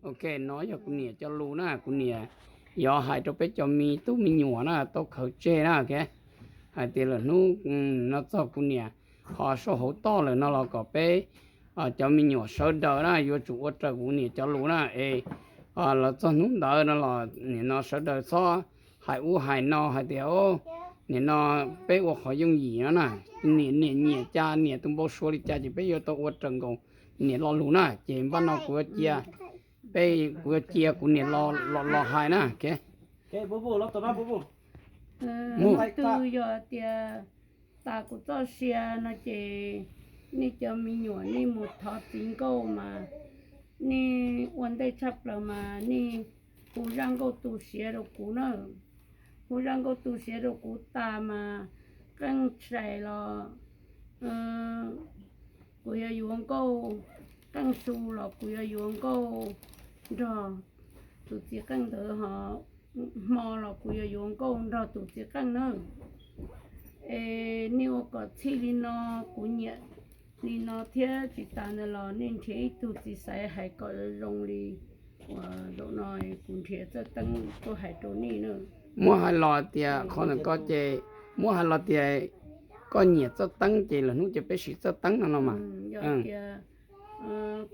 Ok, no yog kuv niam cov lus na, kuv niam yuav hais rau peb cov me tub me nyuam na tau khaws tseg na, ok. Hais tias lawm hnub no txog kuv niam ho sau hauv toj lawm no los kom peb cov me nyuam sawv daws na yuav tsum ua raws kuv niam cov lus na es lawv txog hnub ntawd no los nim no sawv daws txhob hais ub hais no hais tias nim no peb ua qhov yooj yim no na, niam niam nyiam cas niam tus npau suav li cas ces peb yuav tau ua raws nkaus niam lo lus na. Ces npaj no kuv yuav cia, peb kuv yuav cia kuv niam lo los hais na. Mus twg yog tias tas kuv txoj sia no ces nej cov me nyuam nej mus thov txiv nkauj mas nej ua ntej tshaj plaws mas nej hu zaj nkauj tu siav rau kuv na. Hu zaj nkauj tu siav rau kuv tas mas qeej tshais los kuv yuav yuav nkauj, qeej su los kuv yuav yuav nkauj nrog tus txiv qeej ntawd ho hmo los kuv yuav yuav nkauj nrog tus txiv qeej na. Es nej ua kom txhij li no, kuv nyiam li no thiab tsis tas ntawd los nej nrhiav ib tug txiv xaiv hais kom zoo li uas zaum no kuv nrhiav txawj teeb tuaj hais rau nej na. Muab hais los tias qhov ntawm ko ces muab hais los tias koj nyiam txawj teeb ces lwm hnub ces peb siv txawj teeb no no mas. Yog tias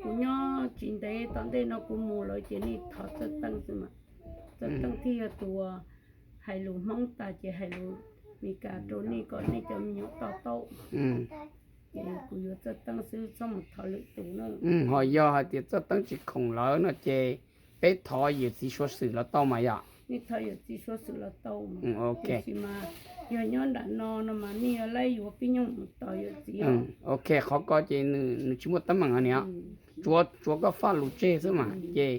kuv nyob tsis ntev tom ntej no kuv mus lawm ces nej thov txawj teeb xwb mas. Txawj teeb thiaj yog tus hais lus Hmoob tas ces hais lus Meskas rau nej kom nej cov me nyuam to taub. Ces kuv yuav txawj teeb xwb txhob mus thov lwm tus na. Ho yog hais tias txawj teeb tsis khoom lawm no ces peb thov yawm txiv suav xwm los tau mas yom. Nej thov yawm txiv suav xwm los tau. Ok, tiam sis mas yog nyob nram no no mas nej yuav laib yuav pib nyoog mus tos yawm txiv. Ok, qhov ko ces nws tsis muaj teeb meem niam. Tsuav koj faj lus tseg xwb mas ces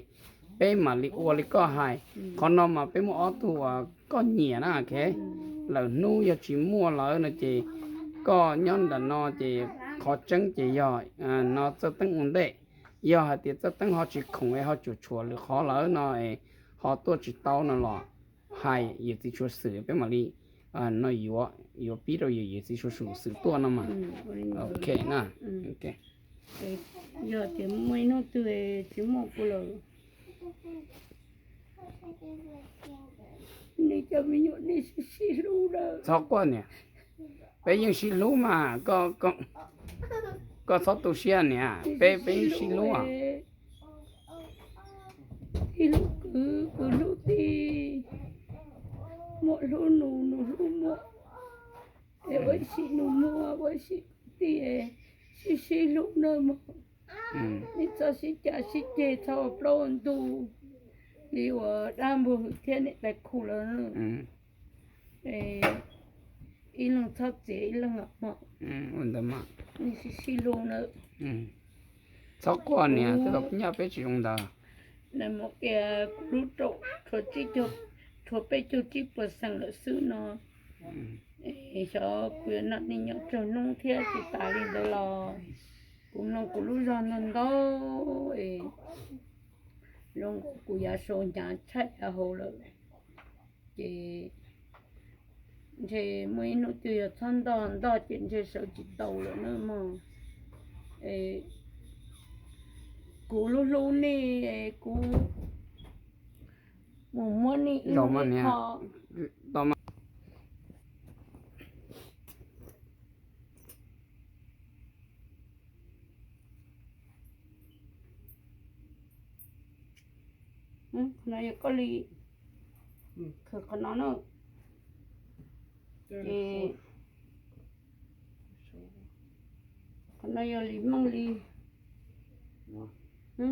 peb mam li ua li koj hais. Qhov no mas peb muaj ob tug uas koj nyiam na, ok. Lwm hnub yog tsis muaj lawm no ces koj nyob nram no ces qhov tseeb ces yog no txawj teeb ua ntej. Yog hais tias txawj teeb ho tsis khoom es ho cuam tshuam lwm qhov lawm no es ho tuaj tsis tau no los hais yawm txiv suav xwm peb mam li no yuav, yuav pib rau yawm, yawm txiv suav xwm tuaj no mas. Ok na. Yog tias muaj ib hnub twg tsis muaj kuv lawm, nej cov me nyuam nej sib sib hlub na. Txhob quaj niam, peb yeej sib hlub mas, koj txhob tu siab niam, peb, peb yeej sib hlub. Tij hlub kwv, kwv hlub tij, muam hlub nus, nus hlub muam, es ua ib sim nus muag, ua ib sim kwv tij, sib sib hlub na mog. Nej txhob sib cav sib ceg, txhob ua plaub ua ntug li uas dab npua hwm thiab niam tais khu lawm. Ib leeg txhob txiav ib leeg mog. Nej sib sib hlub na. Txhob quaj niam, tej zaum nyaj peb tsis zoo ntawd. Nais Mus tias kuv hlub rau tshuav peb caug tsib puas xees lawm xwb no. Es xyov kuv yuav noj nej nyob tsawg hnub thiab, tsis tas li ntawd los kuv mloog kuv lub zog ntau ntau es zoo nkaus kuv yav sau hnyav tshaib yav hauv lawm. Ces ntshe muaj ib hnub twg yog txhob ntog ntog ces ntshe sawv tsis tau lawm na mog. Kuv lub hlub nej, kuv mus muab nej ib Qhov no yog koj li, khwv qhov no na. Ces qhov no yog li meej li. Ces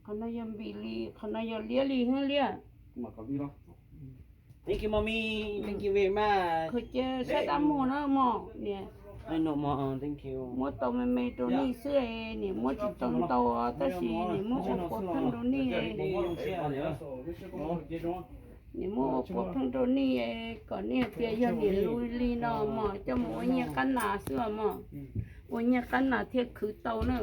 qhov no yog npis li, qhov no yog liab li hwb liab. Khwv cia sab dab muag na mog niam. Muab tau me me rau nej xwb, niam muab tsis tau ntau tab sis niam muab ua puav pheej rau nej. Niam muab ua puav pheej rau nej kom nej hais tias yog niam lus li no mog, coj mus ua nyiaj qab nas xwb os mog. Ua nyiaj qab nas thiaj khwv tau na.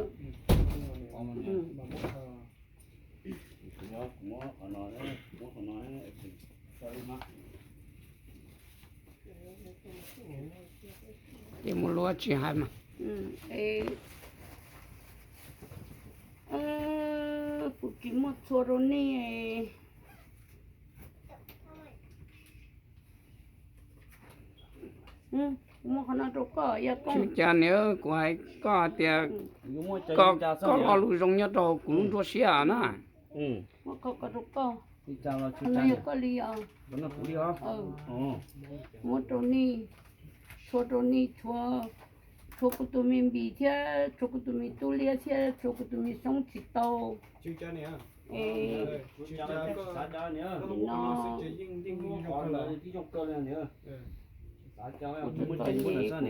Ces mus luaj tsis hais mas. Kuv tsis muaj txhua rau nej. Muab qhov no rau koj, yog koj. Tsis cas niam, kuv hais koj hais tias koj lo lus zoo nyob rau kuv lub nruab siab na. Muab koj, koj rau koj. Qhov no yog koj li os. Muab rau nej, tshuav rau nej, tshuav kuv tus me npis thiab tshuav kuv tus me tub liab thiab tshuav kuv tus me soob tsis tau. Es no kuv tsis tau nyiam, kuv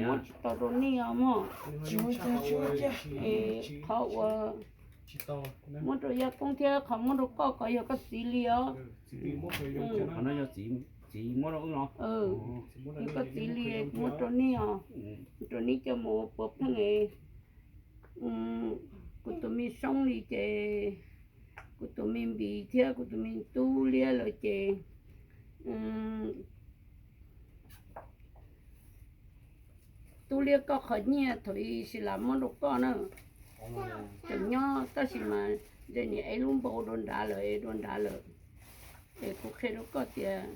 muab tsis tau rau nej os mog. Es qhov uas muab rau Yaj Koob thiab qhov muab rau koj ko yog koj txiv li os. Yog koj txiv li, muab rau nej os, rau nej coj mus ua puav pheej. Kuv tus me soob li ces, kuv tus me npis thiab kuv tus me tub liab lawm ces, tub liab koj qhov nyiaj thaum i Sis Las muab rau koj na, tseem nyob tab sis mas ntshe niam ev lub npau dua nrad lawm, ev dua nrad lawm. Es kuv qhia rau koj tias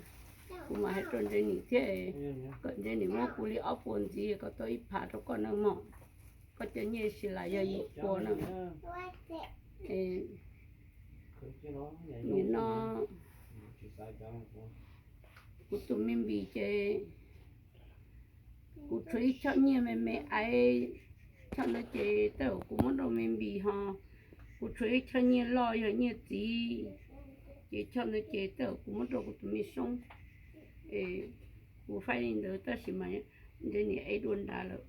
kuv mam hais rau Ntsev Nim thiab, kom Ntsev Nim muab kuv li ob puas ntxiv kom tau ib phav rau koj na mog. Koj cov nyiaj Sis Las yog yim puas na. Nim no kuv tus me npis ces kuv tshuav ib choj nyiaj me me aiv, choj ntawd ces tej zaum kuv muab rau me npis ho. Kuv tshuav ib choj nyiaj loj yog nyiaj txiv, ces choj ntawd ces tej zaum kuv muab rau kuv tus me soob. Es kuv faib li ntawd tab sis mas Ntsev Nim ev dua nrad lawm.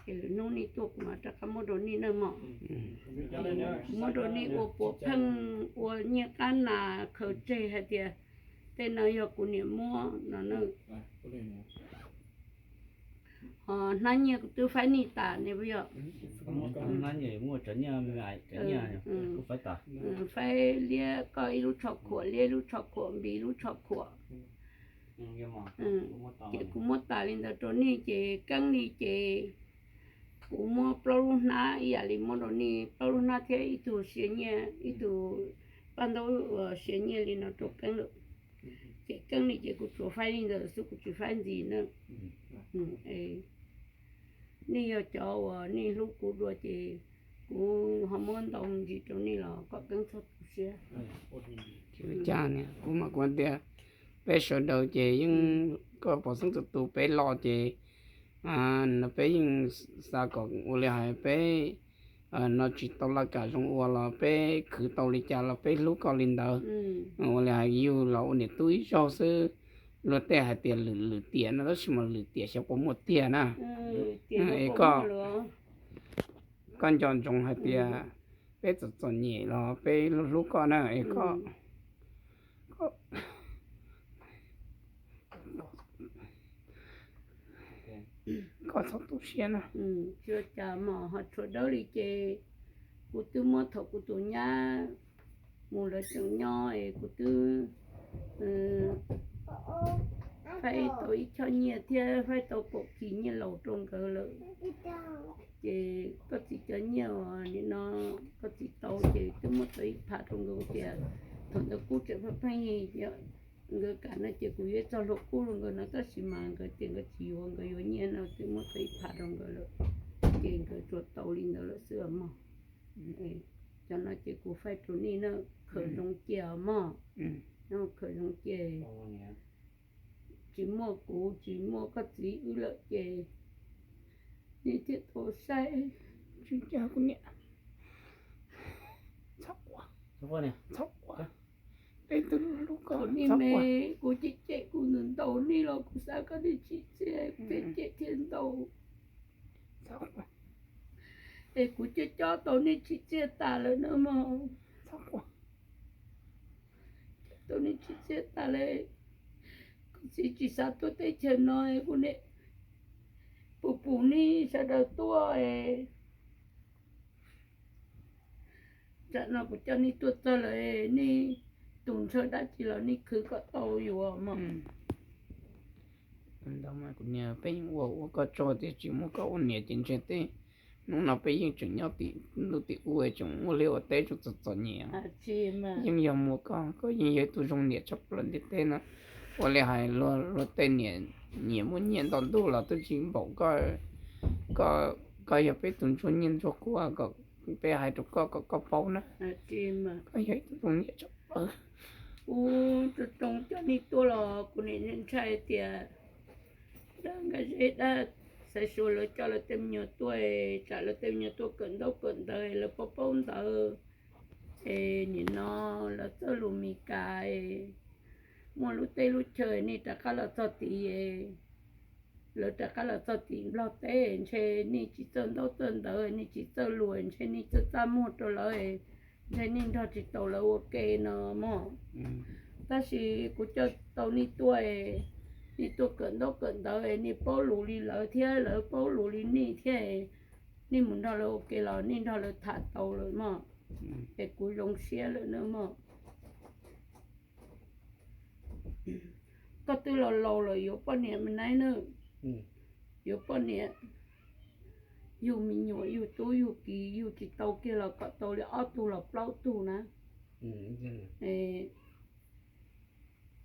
Ces lwm hnub nej tuaj kuv mam rov qab muab rau nej na mog. Kuv muab rau nej ua puav pheej, ua nyiaj qab nas khaws tseg hais tias tej no yog kuv niam muab no na. Ho hnab nyiaj kuv twb faib nej tas ne puas yog? Faib liab koj ib lub tsho khuam, liab ib lub tsho khuam, npis ib lub tsho khuam. Ces kuv muab tas li ntawd rau nej ces keeb li ces kuv muab plaub lub hnab ib yam li muab rau nej plaub lub hnab thiab ib tug siav nyiaj, ib tug paj ntaub uas siav nyiaj li no rau keeb lawm. Ces keeb li ces kuv tsuas faib li ntawd xwb, kuv tsis faib ntxiv na. Nej yog cov uas nej hlub kuv dua ces kuv ho muab ntau ntsis rau nej los kom keeb txhob tu siab. Cas kuv mam kuv tias peb sawv daws ces yeej koj pom xeeb tus tus peb los ces no peb yeej xav kom ua li hais peb no tsis tau laj kam zoo ua los peb khwv tau li cas los peb hlub koj li ntawd. Ua li hais yug los ua niam tub ib zaug xwb. Luag tej hais tias lwm lwm tiam no tab sis mas lwm tiam xyov puas muaj tiag na. Es koj, koj nco ntsoov hais tias peb txom txom nyem los peb hlub hlub koj na es koj, koj txhob tu siab na. Tsis ua cas mog, ho tshuav dawb li ces kuv twb muab thaum kuv tus nyab mus lawv tseem nyob es kuv twb faib tau ib choj nyiaj thiab faib tau kaum kis nyiaj laus rau nkawd lawm. Ces koj txiv cov nyiaj uas nim no koj txiv tau ces twb muab tau ib phav rau nkawd tias thaum ntawd kub tseem pheej pheej, nkawd kam no ces kuv yuav ib txoj hlua kub rau nkawd no tab sis mas nkawd tias nkawd tsis yuav, nkawd yuav nyiaj no twb muab tau ib phav rau nkawd lawm. Ces nkawd tsuas tau li ntawd lawm xwb mog. Cov no ces kuv faib rau nej na, khaws zoo cia mog. Khaws zoo cia, tsis muaj kuv tsis muaj koj txiv wb lawm ces nej thiaj tau saib. Tsis ua cas kuv niam, txhob quaj, txhob quaj, peb twb hlub koj. Kuv niam me, kuv cem cem kuv ntau ntau nej los kuv xav kom nej tsim txiaj, kuv cem cem thiaj ntau. Es kuv coj cob tau nej tsim txiaj tas lawm na mog. Tau nej tsim txiaj tas lawm, kuv txiv tsis xav tuaj teb chaws no, kuv niam pus pus nej sawv daws tuaj. Tsam no kuv coj nej tuaj txog lawm, nej tus ntshaw dab tsi los nej khwv kom tau yuav mog. Ntau mas kuv niam, peb yeej ua ua koj tsaug tias tsis muab koj ua niam ces ntshe tej Hnub no peb yeej tseem nyob tim ntuj tim ub, tseem ua liaj ua teb tseem txom txom nyem. Yeej yog muaj koj, koj yeej yog ib tug zoo niam tshaj plaws ntiaj teb no. Ua li hais luag tej niam, niam muaj nyiaj ntau ntuj los twb tsis npaum koj. Koj yog peb tus ntsuag nyiaj ntsuag kub, kom peb hais rau koj kom koj paub na. Koj yog ib tug zoo niam tshaj plaws. Kuv tso cov nej tuaj los kuv nim ntshai tias dab nkaj zeb dab, xaiv xyuas lawv coj lawv tej me nyuam tuaj, tsam lawv tej me nyuam tuaj kawm ntaub kawm ntawv, lawv paub paub ntawv, es nim no lawv txawj lus Mes Kas, muaj lub teb lub chaw, nej rov qab los txog tid, lawv rov qab los txog tim Nplog teb, ntshe nej tsis txawj ntaub txawj ntawv, nej tsis txawj lus, ntshe nej txawj txaj muag rau lawv, ntshe nej nrog tsis tau lawv ua ke no mog. Tab sis kuv coj tau nej tuaj, nej tuaj kawm ntaub kawm ntawv, nej paub lus li lawv thiab lawv paub lus li nej thiab, nej mus nrog lawv ua ke los nej nrog lawv tham tau lawm mog. Es kuv zoo siab lawm na mog. Koj twb laus laus lawm yuav poj niam me nab na, yuav poj niam, yug me nyuam yug tub yug kiv yug tsis tau kiag los kom tau li ob tug los plaub tug na.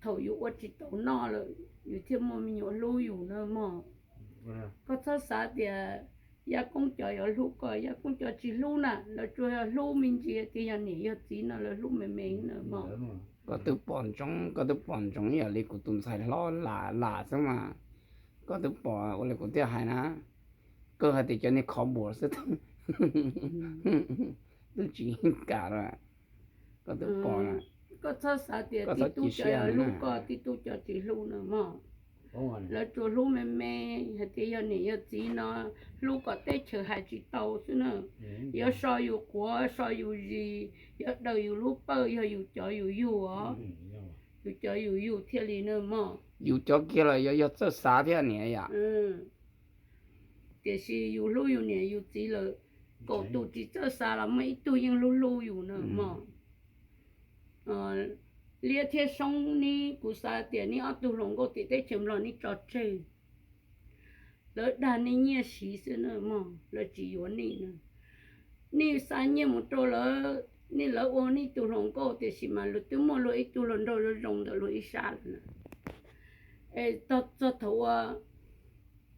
Thaum yus ua tsis tau noj lawm, yus thiaj muaj me nyuam hlub yus na mog. Koj txhob xav tias Yaj Koob cov yuav hlub koj, Yaj Koob cov tsis hlub na, lawv tsuas yog hlub me ntsis tias yog niam yog txiv no lawv hlub me me na mog. Koj twb pom ntsoov, koj twb pom ntsoov ib yam li kuv tus ntxhais hlob Lam Lam xwb mas, koj twb pom ua li kuv thiaj hais na. Koj hais tias cov niag khov npuas xwb twb tsis kam lawm. Koj twb pom, koj txhob xav tias tib tug cov yuav hlub koj tib tug cov tsis hlub na mog. Lawv tsuas hlub me me, hais tias yog niam yog txiv no hlub kom teb chaws hais tsis tau xwb na. Yuav so yus quav so yus zis, yuav daws yus lub pawj, yog yus cov yus yug os. Yus cov yus yug thiaj li na mog. Yus cov kiag los yog txawj xav thiab niam yom. Tiam sis yus hlub yus niam yus txiv lawm, kaum tus tsis txawj xav los muaj ib tug yeej hlub hlub yus na mog. Liab thiab Soob, neb, kuv xav tias neb ob tug hluas nkauj tim teb chaws Nplog neb tso tseg. Lawv dag nej nyiaj siv xwb na mog, lawv tsis yuav nej na. Nej xa nyiaj mus rau lawv, nej, lawv ua nej tug hluas nkauj tiam sis mas luag twb muaj luag ib tug hluas nraug zoo zoo ntawm luag ib sab lawm na. Es txog thaum uas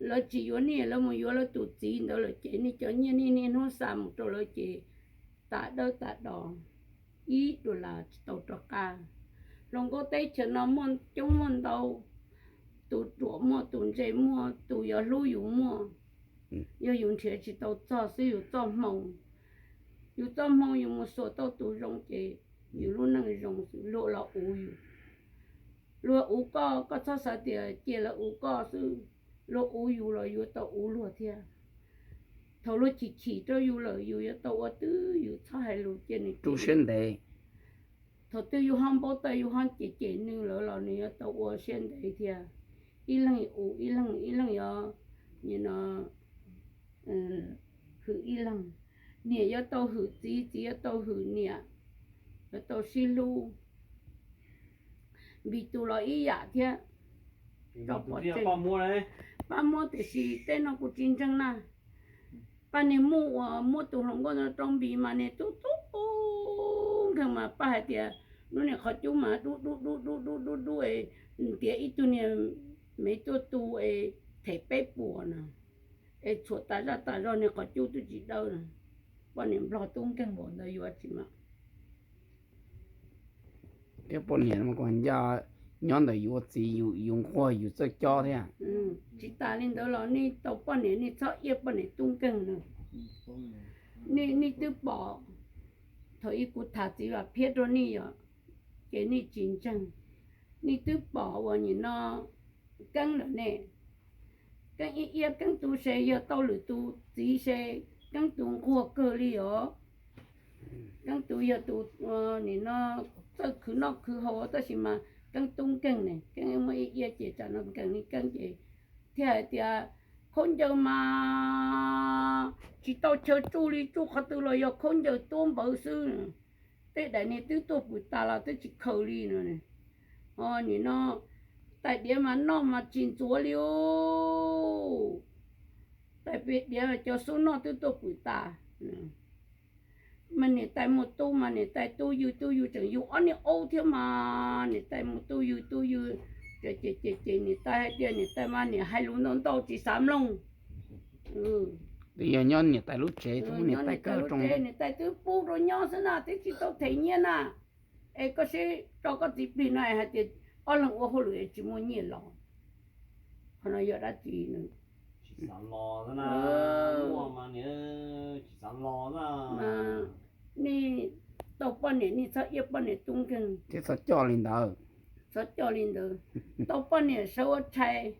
lawv tsis yuav nej, lawv mus yuav lawv tus txiv ntawd lawm ces nej cov nyiaj nej niaj hnub xa mus rau lawv ces tas dawb tas do, ib dollar tsis tau rov qab. Hluas nkauj teb chaws no muaj coob muaj ntau, tus ruam muaj, tus ntse muaj, tus yuav hlub yus muaj. Yog yus nrhiav tsis tau txog xwb yus txoj hmoo, yus txoj hmoo yus mus xuas tau tus zoo ces yus lub neej zoo xwb. Luag los uv yus, luag uv koj, koj txhob xav tias cia lawv uv koj xwb, luag uv yus los yuav tau uv luag thiab. Thaum luag chim chim rau yus lawm yus yuav tau ua twb yus txhob hais lus cia nws rub siab ntev. Thaum twg yus ho npau taws yus ho cem cem nws lawm los nws yuav tau ua siab ntev thiab. Ib leeg uv ib leeg, ib leeg yuav, nim no, hwm ib leeg. Niam yuav tau hwm txiv, txiv yuav tau hwm niam, yuav tau sib hlub. Npis tus los ib yam thiab. Paj muab tiam sis tej no kuv tsis ntseeg na. Paj niag muj uas muab tus hluas nkauj no rau npis mas niag tub tub nkeeg mas paj hais tias lub niag qhov cub mas dub dub dub dub dub dub dub es ntiav ib tug niag me tuaj tu es them peb puas no es tshuam tas zaj tas zog niag qhov cub twb tsis dawb no. Poj niam nplog tub nkeeg npaum ntawd yuav tsis mas. Thiab poj niam mas kuj ncaj nyob ntawm yus ua txiv, yus nquag yus txawj cob thiab. Tsis tas li ntawd los nej tau poj niam nej txhob iab poj niam tub nkeeg no. Nej twb pom, thaum ub kuv tham txiv Vam Phiab rau nej yom, ces nej tsis ntseeg. Nej twb pom uas nim no Keeb lawm ne, Keeb iab iab Keeb tu se yog tau lwm tus txiv se Keeb tu nquag kawg li os. Keeb tu yog tus nim no txawj khwv noj khwv haus tab sis mas Keeb tub nkeeg ne, Keeb muab iab iab ces tsam no nkeeg li Keeb ces thiaj hais tias khaub ncaws mas tsis tau chaw tsuj li, tsuj qhov twg los yog khaub ncaws tuab npawv xwb. Tej daim niag twb tuaj pw tas los twb tsis khaws li no. Nim no tais diav mas noj mas tsis ntxuav li os. Tais pem diav cov xub noj twb tuaj pwm tas. Mas niam tais mus tu mas niam tais tu yws tu yws tseem yws ob niag aub thiab mas niam tais mus tu yws tu yws. Ces ces ces niam tais hais tias niam tais mas niam hais lus ntau ntau tsis xav mloog. Yog nyob niam tais lub tsev, niam tais twb pub rau nyob xwb na, twb tsis tau them nyiaj na. Es koj seb tso koj txiv plig no es hais tias ob leeg ua hauj lwm es tsis muaj nyiaj los. Qhov no yog dab tsi? Nej tau poj niam nej txhob iab poj niam tub nkeeg. Txhob coj li ntawd. Txhob coj li ntawd. Tau poj niam sawv ua tshais,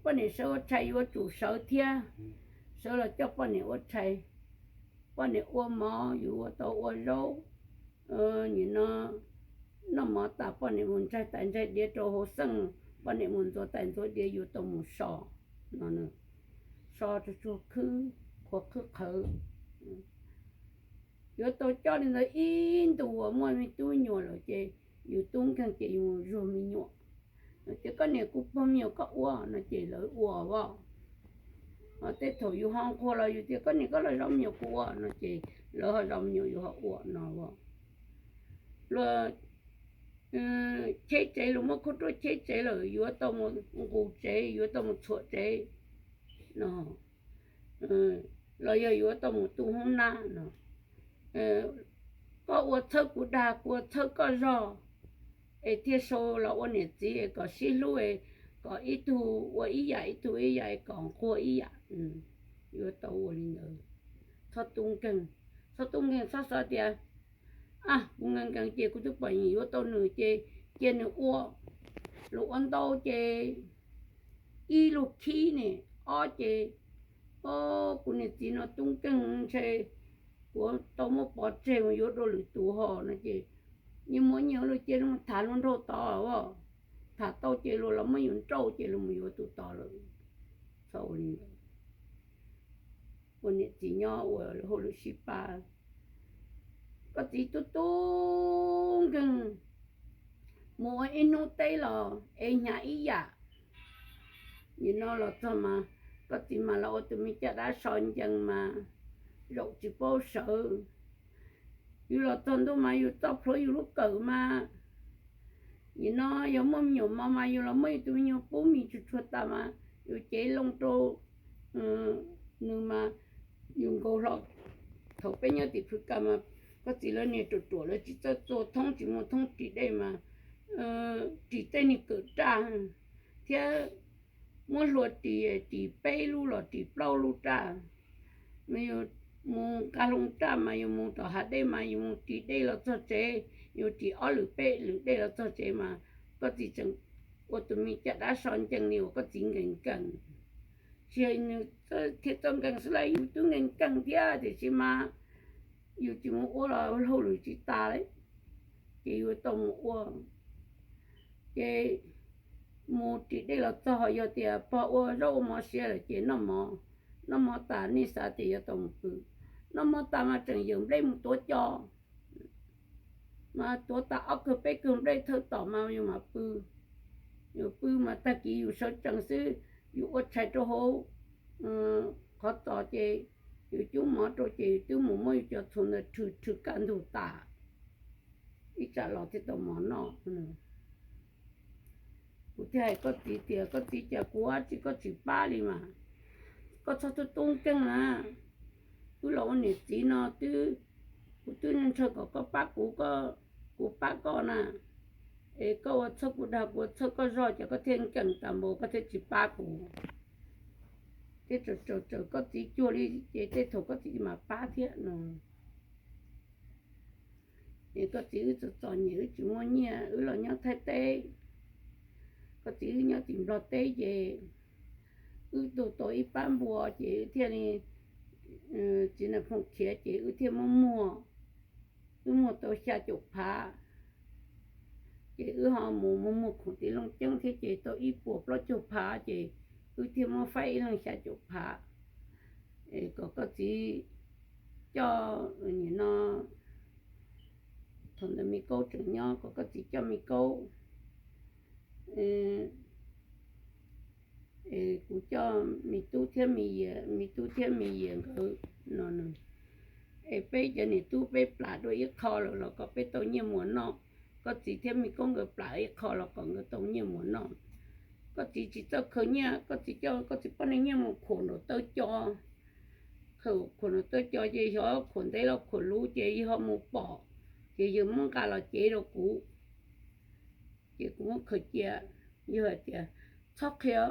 poj niam sawv ua tshais yuav tsum sawv thiab. Sawv los coj poj niam ua tshais. Poj niam ua mov yus ua tau ua zaub. Nim no noj mov tas poj niam mus ntsaig tais ntsaig diav rau hauv xeej, poj niam mus ntxuav tais ntxuav diav yuav tau mus so no, so tsuag tsuag khwb, qhuav khwb qhawv. Yuav tau coj li ntawd ib ntus uas muaj me tub me nyuam lawm ces yus tub nkeeg ces yus mus zuag me nyuam. Tias koj niam kuv puag me nyuam koj ua no ces lawv ua as. Tej thaum yus ho nquag los yus tias koj niam koj los zov me nyuam kuv ua no ces lawv ho zov me nyuam yus ho ua no as. Luag cheb tsev, luag muab khub ruab cheb tsev lawm yuav tau mus nqus tsev, yuav tau mus txhuam tsev no, los yog yuav tau mus tu hoob nab no. Koj ua txhawb kuv dag, kuv ua txhawb koj zog, es thiaj sau los ua niam txiv kom sib hlub, kom ib tug ua ib yam ib tug ib yam kom nquag ib yam. Yuav tau ua li ntawd. Txhob tub nkeeg, txhob tub nkeeg txhob xav tias kuv nkees nkees ces kuv twb pom nyiam yuav tau nws ces cia nws ua. Luag ua ntau ces ib luag khib ne, ob ces kuv niam txiv no tub nkeeg ntshe kuv tau muab pov tseg mus yuav dua lwm tus hos no ces nyias muab nyias luag cia li mus tham luag nraug tod as. Tham tau ces luag los muab yus nrauj ces luag mus yuav tus tod lawm. Txhob ua li ntawd. Ua niam txiv nyob ua hauj lwm sib pab. Koj txiv tub tub nkeeg mus ua ib hnub teb los es hnyav ib yam. Nim no los txog mas koj txiv mas los ua tus me caj dab so ncees mas zaum tsis paub sawv. Yus los txog ntua mas yus txo plhuav yus lub kawm mas. Nim no yog muaj me nyuam mos mas yus los muab yus tus me nyuam pub mis tsuag tsuag tas mas yus cev loo rau nws mas yus nkaus hlo. Thaum peb nyob tim Phwv Kas mas koj txiv lawv niag ruam ruam lawv tsis txawj txua thoob tsis muaj thoob ris dej mas ris tej niag kawm raj thiab muab hlua ris, ris peb lub los ris plaub lub raj. Mas yus mus nqa hlo raj mas yus mus tom hav dej mas yus mus ris dej los txog tsev, yus ris ob lwm peb lwm dej los txog tsev mas koj txiv tseem ua tus me caj dab so ncees li uas koj txiv nkees nkees. Tsis yog nws thiaj txawj nkees xwb las, yus twb nkees nkees thiab tiam sis mas yus tsis mus ua los hauj lwm tsis tas li, ces yuav tau mus ua. Ces mus ris dej los txog ho yog tias pog ua zaub ua mov siav lawm ces noj mov, noj mov tas nej xav tias yuav tau mus pw, noj mov tas mas tseem yawm nplej mus tuav cos, mas tuav tas ob kawg peb kawg nplej thawj tom mas yus mam pw. Yus pw mas tag kis yus sawv tsees xwb, yus ua tshais rau hauv qhov txos ces yus cub mov rau ces yus twb mus muab yus cov txhuv ntawd rhwv rhwv kaj ntug tas, ib tsam los thiaj tau mov noj. Kuv thiaj hais koj txiv tias koj txiv, cas kuv ua tsis, koj tsis pab li mas, koj txhob tub tub nkeeg na. Wb los ua niam txiv no twb, kuv twb ntshaw kom koj pab kuv, kuv pab koj na. Es koj ua txhawb kuv dag, kuv ua txhawb koj zog, ces koj thiaj nkees tas npaum koj thiaj tsis pab kuv. Thiab tsaws tsaws koj txiv cuag li ces tej thaum koj txiv mam pab thiab no. Es koj txiv wb txom txom nyem wb tsis muaj nyiaj, wb los nyob Thaib teb, koj txiv wb nyob tim Nplog teb ces wb tu tau ib pab npua ces wb thiaj li, txiv Nais Phoo khiav ces wb thiaj muab muag, wb muag tau xya caum phav. Ces wb ho mus muag muag khoom tim Looj Ceeb thiab ces tau ib puas plaub caug phav ces wb thiaj muab faib ib leeg xya caum phav. Es kom koj txiv coj, nim no thaum ntawd Me Kaub tseem nyob, kom koj txiv coj Me Kaub. Kuv coj me tub thiab me, me tub thiab me yias nkawd no, es peb cov niam tub peb plam dua ib qho lawm los kom peb tau nyiaj mus noj. Koj txiv thiab me koob nkawd plam ib qho los kom nkawd tau nyiaj mus noj. Koj txiv tsis txawj khaws nyiaj, koj txiv coj koj txiv poj niam nyiaj mus khuam nraum taw co. Khaws khuam nraum taw co ces yog khuam ntev los khuam luv ces yog mus pom, ces yog muab nqa los cev rau kuv. Ces kuv muab khaws cia, yog hais tias txhob qhia,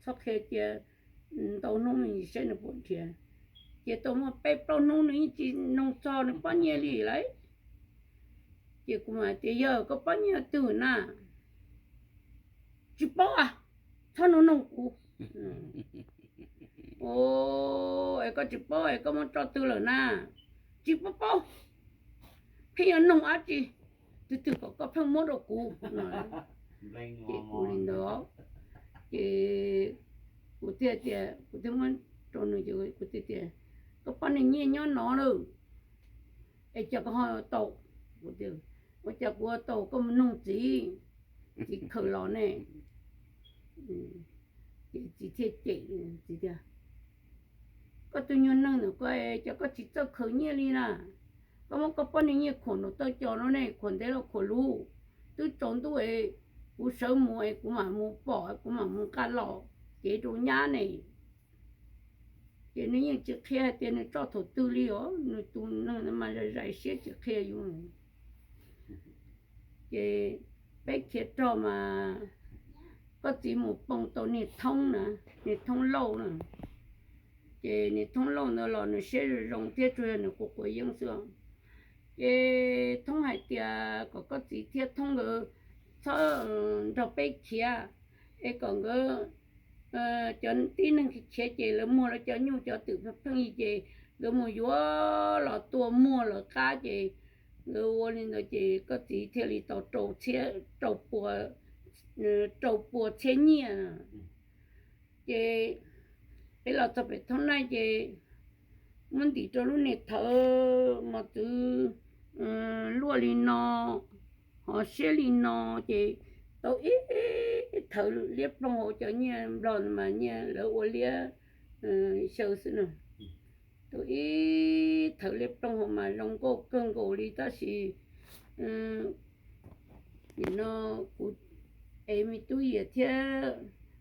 txhob qhia cia ntau hnub me ntsis saib nws puas nrhiav. Ces tau muaj peb plaub hnub nws yeej tsis noog txog nws pob nyiaj li lauj. Ces kuv mam tias, yog koj pob nyiaj twg na? Tsis paub a, txhob nug noog kuv. Es koj tsis paub es koj muab tso twg lawm na? Tsis paub paub, pheej yuav noog dab tsi, twg twg kom koj pheej muab rau kuv. Ces kuv li ntawd, ces kuv thiaj tias, kuv thiaj muab rau nws, kuv thiaj tias, koj poj niam nyiaj nyob no lawm, es cas koj ho tau? Ua cas kuv ua tau? Koj mus noog txiv, txiv khaws los ne. Ces txiv thiaj cem, txiv tias, koj tus nyuag neeg ntawm koj, cas koj tsis txawj khaws nyiaj li na? Koj muab koj poj niam nyiaj khuam nraum taw co no ne, khuam ntev los khuam luv, twb tsaus ntuj es kuv sawv mus es kuv mam mus pom, kuv mam mus nqa los cev rau nyab ne. Ces nws yeej tsis qhia hais tias nws tso thaum twg li os, nws tus neeg mas zais zais siab tsis qhia yus. Ces peb khiav rog mas koj txiv mus poo tau niag Thoob na, niag Thoob Lauj na. Ces niag Thoob Lauj ntawd los nws siab zoo zoo thiab tsuas yog nws quav quav yeeb xwb. Ces Thoob hais tias kom koj txiv thiab Thoob nkawd txhob nrog peb khiav, es kom nkawd cov tib neeg khiav ces lawv muag lawv cov nyuj cov twm pheej yig ces nkawd mus yuav los tua muag lawv qab ces nkawd ua li ntawd ces koj txiv thiaj li tau rau pua txhiab nyiaj. Ces peb los txog pem Thoob Naij ces muab ntim rau lub niag thawv mos txwv luaj li no, ho siab li no, ces tau ib thawv liab ploog hauv cov nyiaj Nplog mas nyiaj lawv ua liab xyaw xwb na. Tau ib thawv liab ploog hauv mas zoo nkauj kawg nkaus li tab sis nim no kuv ev me tub Yias thiab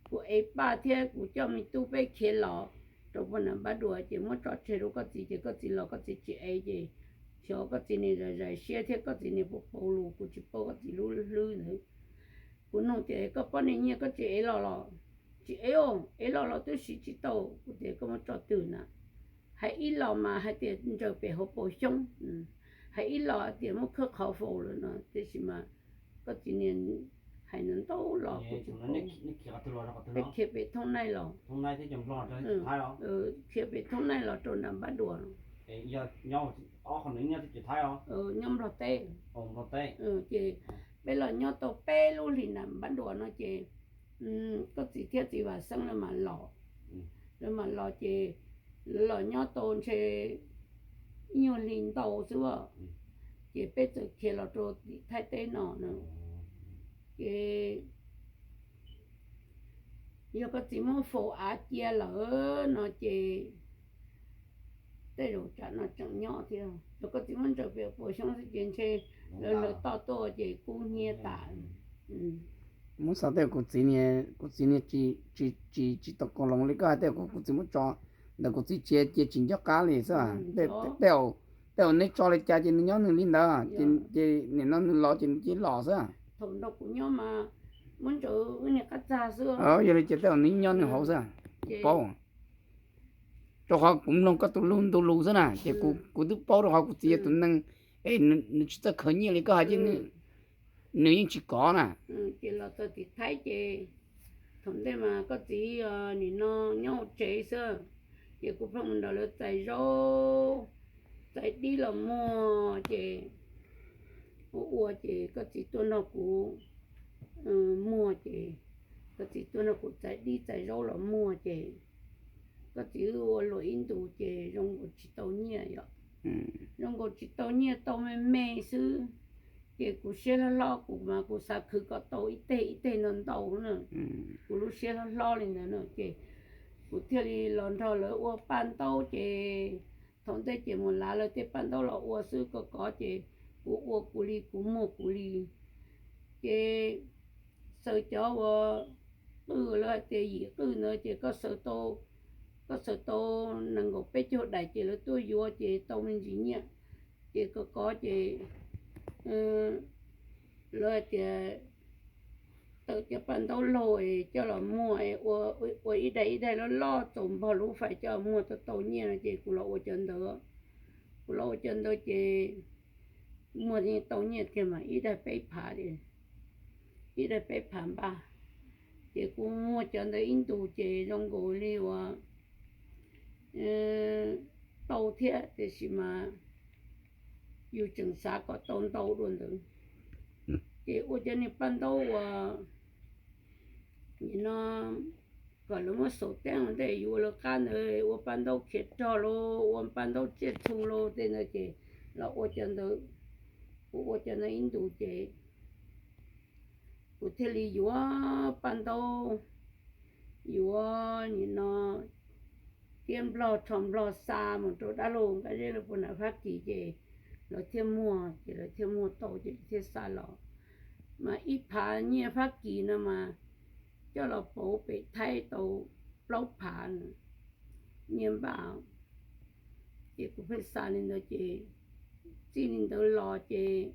kuv ev Paj thiab kuv coj me tub peb khiav los rau puag nram Npab Duas ces muab tso tseg rau koj txiv ces koj txiv los koj txiv tsis ev ces xyov koj txiv niag zais zais siab thiab koj txiv niag puas paub lus, kuv tsis paub koj txiv lub hlwb ntawd. Kuv nug tias koj poj niam nyiaj koj tsis ev los los? Tsis ev, ev los los twb siv tsis tau. Kuv tias koj muab tso twg na? Hais ib los mas hais tias ntsaws pem hauv paus xyoob, hais ib los hais tias muab khawb qhov faus lawm no, tiam sis mas koj txiv niag hais ntau ntau los kuv tsis paub. Peb khiav pem Thoob Naij los, khiav pem Thoob Naij los rau nram Npab Duas. Nyob Nplog teb. Ces peb los nyob tau peb lub hlis nram Npab Duas no ces koj txiv thiab txiv Vam Xeeb lawv mam los. Lawv mam los ces lawv los nyob tau ntshe ib nyuag hli ntau xwb, ces peb txawm khiav los rau tim Thaib teb no na. Ces yog koj txiv muab faus av cia lawm no ces tej zaum tsam no tseem nyob thiab. Yog koj txiv muab ntsaws pem puas xyoob xwb ces ntshe lawv hlawv toj tuaj ces kub hnyiab tas. Muab xav tej kuv txiv, kuv txiv niag tsis tau koom loos li koj hais tej, kuv txiv muab tso ntawm kuv txiv tsev cia tsis nco qab li xwb. Tej zaum neb tso li cas ces nws nyob nws li ntawd, ces nim no nws los ces nws cia los xwb. Yog li ces tej zaum nws nyob nws hauv xwb, paub. Rau qhov kuv mloog koj tus lus ntu lus xwb na ces kuv twb paub rau qhov kuv txiv yog tus neeg es nws tsis txawj khaws nyiaj li koj hais ces nws yeej tsis kov na. Ces los txog tim Thaib ces thaum ntej mas koj txiv nim no nyob hauv tsev xwb, ces kuv pheej mus nrog lawv txais zaub txais dib los muag ces ua ua ces koj txiv tuaj nrog kuv muag ces koj txiv tuaj nrog kuv txais dib txais zaub los muag ces koj txiv wb ua luam ib ntus ces zoo nkaus tsis tau nyiaj yom. Zoo nkaus tsis tau nyiaj, tau me me xwb. Ces kuv siab hlob hlob, kuv mas kuv xav khwv kom tau ib teg ib teg ntau ntau na. Kuv lub siab hlob hlob li ntawd na, ces kuv thiaj li los nrog lawv ua paj ntaub. Ces thaum ntej ces mus lav lawv tej paj ntaub los ua xwb, kov kov ces kuv ua kuv li, kuv muag kuv li. Ces xaws cov uas qwj, lawv hais tias yim qwj ntawd ces koj xaws tau nees nkaum peb caug daim ces lawv tuaj yuav ces tau me ntsis nyiaj. Ces kov kov ces lawv hais tias tawm cov paj ntaub laug es coj los muag es ua ib daim ib daim loj loj txaus npog lub fais coj muag tau tau nyiaj no ces kuv los ua cov ntawd. Kuv los ua cov ntawd ces muag tau nyiaj kiag mas ib daim peb phav, ib daim peb phav npaj. Ces kuv muag cov ntawd ib ntus ces zoo nkaus li uas tau thiab, tiam sis mas yus tseem xav kom tau ntau dua ntawd. Ces ua cov niag paj ntaub uas nim no kom lawv muab xaus teb ua ntej, yus ua lawv qab ntawd, ua paj ntaub khiav rog los, ua paj ntaub tsiaj txhu los tej ntawd ces los ua cov ntawd. Kuv ua cov ntawd ib ntus ces kuv thiaj li yuav paj ntaub, yuav nim no tiab nplog rho nplog xa mus rau dab laug Nkaj Zeb lawv puag nram Fab Kis ces lawv thiaj muag, ces lawv thiaj muag tau ces lawv thiaj xa los. Mas ib phav nyiaj Fab Kis no mas coj los pauv pem Thaib tau plaub phav nyiaj npaj. Ces kuv pheej xa li ntawd ces txij li ntawd los ces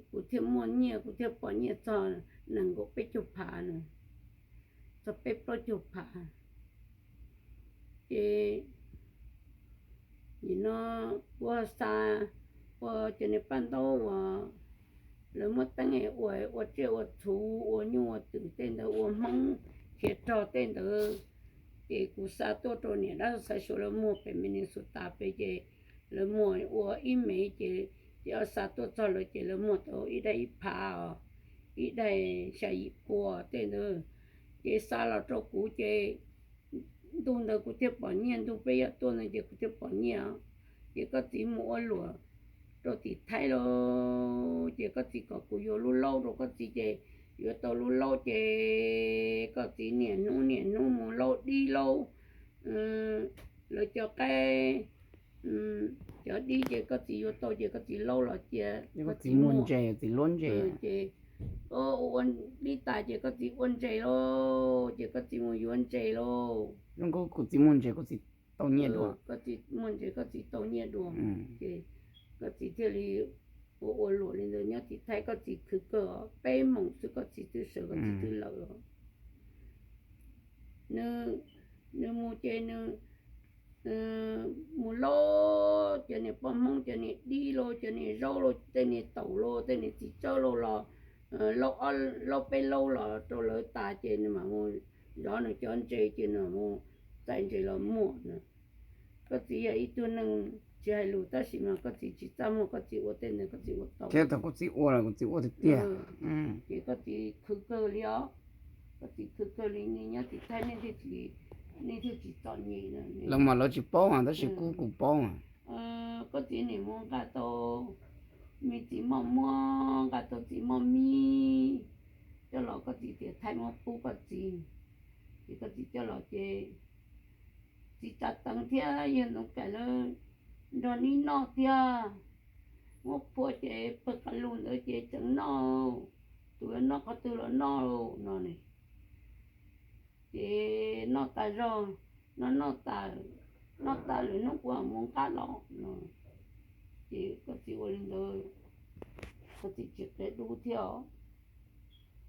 kuv thiaj muaj nyiaj, kuv thiaj pom nyiaj txog nees nkaum peb caug phav na, txog peb plaub caug phav. Ces nim no kuv xa ua cov niag paj ntaub uas lawv muab teeb es ua, ua tsiaj ua txhu, ua nyuj ua twm tej ntawd, ua Hmoob khiav rog tej ntawd. Ces kuv xa tuaj rau niam dab xav xyuas lawv muag pem Minnesota pem ces lawv muag ua ib mev ces, ces xa tuaj txog lawv ces lawv muag tau ib daim ib phav os, ib daim xya yim pua tej ntawd. Ces xa los rau kuv ces ntu ntawd kuv thiaj pom nyiaj, ntu peb yog tuaj ntawd ces kuv thiaj pom nyiaj. Ces koj txiv mus ua luam rau tim Thaib los, ces koj txiv kom kuv yuav lub laub rau koj txiv ces yuav tau lub laub ces koj txiv niaj hnub niaj hnub mus laub dib laub, lawv cov qaib, cov dib ces koj txiv yuav tau ces koj txiv laub los cia koj txiv muag ntses, txiv luab ntses ces ua dib tas ces koj txiv ua ntses lauj, ces koj txiv mus yuav ntses lauj. Zoo nkaus kuv txiv muag ntses kuv txiv tau nyiaj dua. Koj txiv muag ntses koj txiv tau nyiaj dua. Ces koj txiv thiaj li ua ua luam li ntawd nyob tim Thaib, koj txiv khwv kawg os, peb moos xwb koj txiv twb sawv koj txiv twb lawm os. Nws mus ces nws mus laub cov niag poj Hmoob, cov niag dib lauj, cov niag zaub lauj, tej niag taum lauj, tej niag txiv tsawb lauj los, laub peb laub los rau lawv tas ces nws mam mus zov nws cov ntses ces nws mam mus txais ntses los muag na. Koj txiv yog ib tug neeg tsis hais lus tab sis mas koj txiv tsis txaj muag, koj txiv ua tej ntawd koj txiv ua tau. Thiab thaum kuv txiv ua los kuv txiv ua tiag tiag. Ces koj txiv khwv kawg li os, koj txiv khwv kawg li, nej nyob tim Thaib nej thiaj tsis txom nyem. Los mas lawv tsis paub mas tab sis kuv kuv paub. Koj txiv nim mus nqa tau me txiv moj muab, nqa tau txiv moj mib coj los, koj txiv tias Thaib muab pub koj txiv, ces koj txiv coj los ces txiv tsa teev thiab yawg Ntxoov Kaim lawv nrog neb noj tiag. Muab phua ces pawg qa lus ntawd ces tseem noj, tus yuav noj qhov twg los noj no ne. Ces noj tas zog, noj noj tas, noj tas lwm hnub kuv mam mus nqa los no. Ces koj txiv ua li ntawd, koj txiv tsis qia dub thiab os,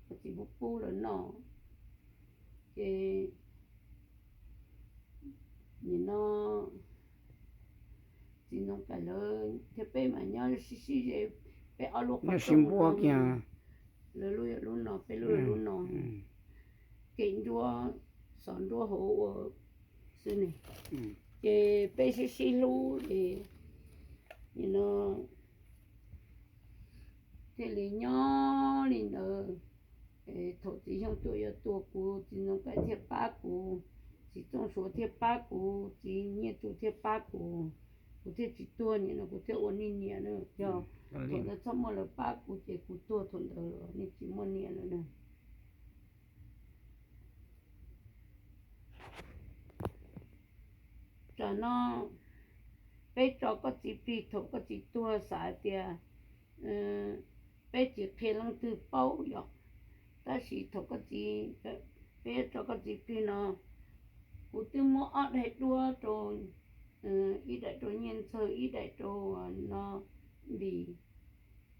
koj txiv pub pub lawv noj. Ces nim no txiv Ntxoov Kaim lawv thiab peb mas nyob sib sib ze, peb ob lub qhov rooj sib npuab kiag, lawv lub yog lub no, peb lub yog lub no, kem nruab xov nruab hauv ua xwb ne. Ces peb sib sib hlub ces nim no thiaj li nyob li ntawd. Thaum txiv Xyooj Tuam yuav tuag kuv txiv Ntxoov Kaim thiaj pab kuv, txiv Txooj Suav thiaj pab kuv, txiv Nyiaj Tsu thiaj pab kuv, kuv thiaj tsis tuag, nim no kuv thiaj ua nej niam na. Yog thaum ntawd txhob muaj lawv pab kuv ces kuv tuag thaum ntawd los nej tsis muaj niam lawm na. Tam no peb tso koj txiv plig thaum koj txiv tuag, xav hais tias peb tsis qhia leej twg paub yom. Tab sis thaum koj txiv, peb tso koj txiv plig no, kuv twb muab ob daim duab rau, ib daim rau Nyiaj Ntxawg, ib daim rau no Npis.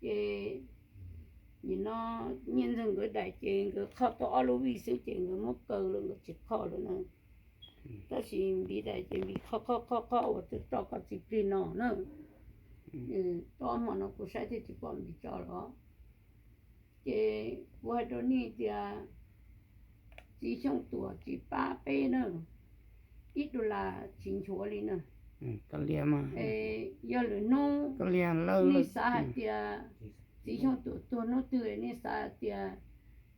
Ces nim no Nyiaj Ntxawg nkawd daim ces nkawd qhoj tau ob lub vij xwb ces nkawd muab kaw lawm, nkawd tsis qhoj lawm na. Tab sis Npis daim ces Npis qhoj qhoj qhoj qhoj uas twb tso koj txiv plig no na. Tau hmo no kuv saib thiaj tsis pom Npis tso los. Ces kuv hais rau nej tias txiv Xyooj Tuam tsis pab peb na, ib dollar tsis nchuav li na. Yog lwm hnub nej xav hais tias txiv Xyooj Tuam tuag hnub twg, nej xav hais tias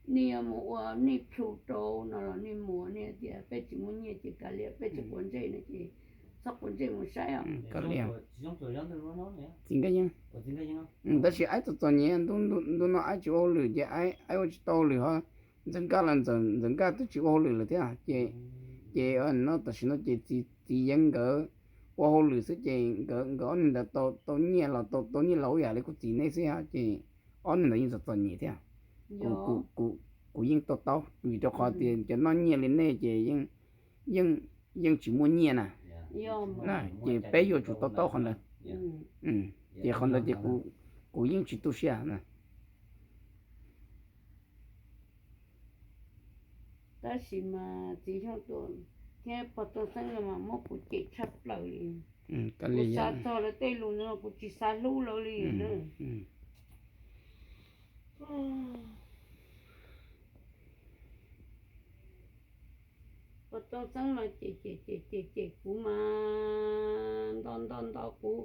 nej yuav mus ua nej plhu rau no los nej mus, nej tias peb tsis muaj nyiaj ces kav liam, peb tsis quav ntsej no ces txhob quav ntsej mus saib os. Txiv Nkaj Yeeb, tab sis aib txom txom nyem, ntu no aib tsis ua hauj lwm ces aib ua tsis tau hauj lwm ho. Ntxawg Nkaj los Ntxawg Nkaj twb tsis ua hauj lwm lawm thiab ces, ces no tam sim no ces txiv Yeeb nkawd ua hauj lwm xwb ces nkawd ob niag ntawd tau nyiaj los tau nyiaj laus ib yam li kuv txiv nej xwb ces ob niag ntawd yeej txom txom nyem thiab. Kuv yeej to taub vim rau qhov tias cov noj nyiaj li nej ces yeej tsis muaj nyiaj na. Ces peb yuav tsum to taub qhov ntawd. Ces qhov ntawd ces kuv yeej tsis tu siab na. Tab sis mas txiv Xyooj Tuam thiab pog Tooj Xeeb no mas muab kuv cem tshaj plaws li. Kuv xav txog lawv tej lus no kuv tsis xav hlub lawv li na. Pog Tooj Xeeb mas cem cem cem cem cem kuv mas nto nto nto kuv,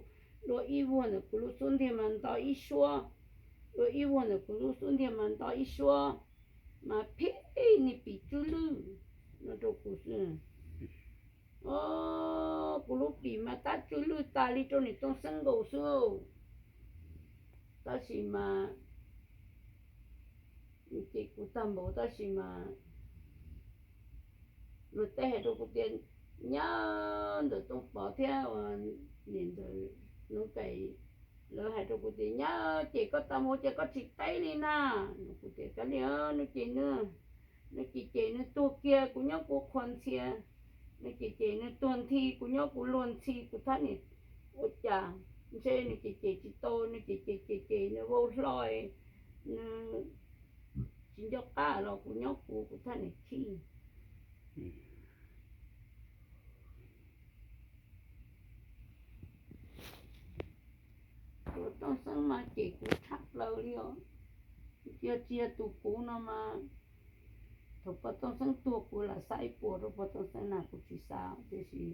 dua ib vuag ntawm kuv lub xub ntiag mas nto ib suab, dua ib vuag ntawm kuv lub xub ntiag mas nto ib suab, mas phim niag pim tswb lwj no rau kuv xwb. Kuv lub pim mas tab tswb lwj tas li rau niam Tooj Xeeb nkaus xwb. Tab sis mas ces kuv tag npaum tab sis mas luag tej hais rau kuv tias nyab ntawm Tooj Pov thiab nim ntawm Nuv Kaim, lawv hais rau kuv tias nyab ces koj tau mus ces koj tsis teb li na. Kuv tias kav liam, nws ces nws, nws ces ces nws tuag kiag kuv nyob kuv qhuas ntxhias, nws ces ces nws tuag nthi kuv nyob kuv luag ntxhi, kuv thab niam ua cas ntshe nws ces ces tsis tau, nws ces ces ces ces nws vau hlo, nws tsis nco qab los kuv nyob kuv, kuv thab niam khib. Pog Tooj Xeeb mas cem kuv tshaj plaws li os. Yog tsis yog tus kuv no mas thaum pog Tooj Xeeb tuag kuv lam xa ib puas rau pog Tooj Xeeb na, kuv tsis xa, tiam sis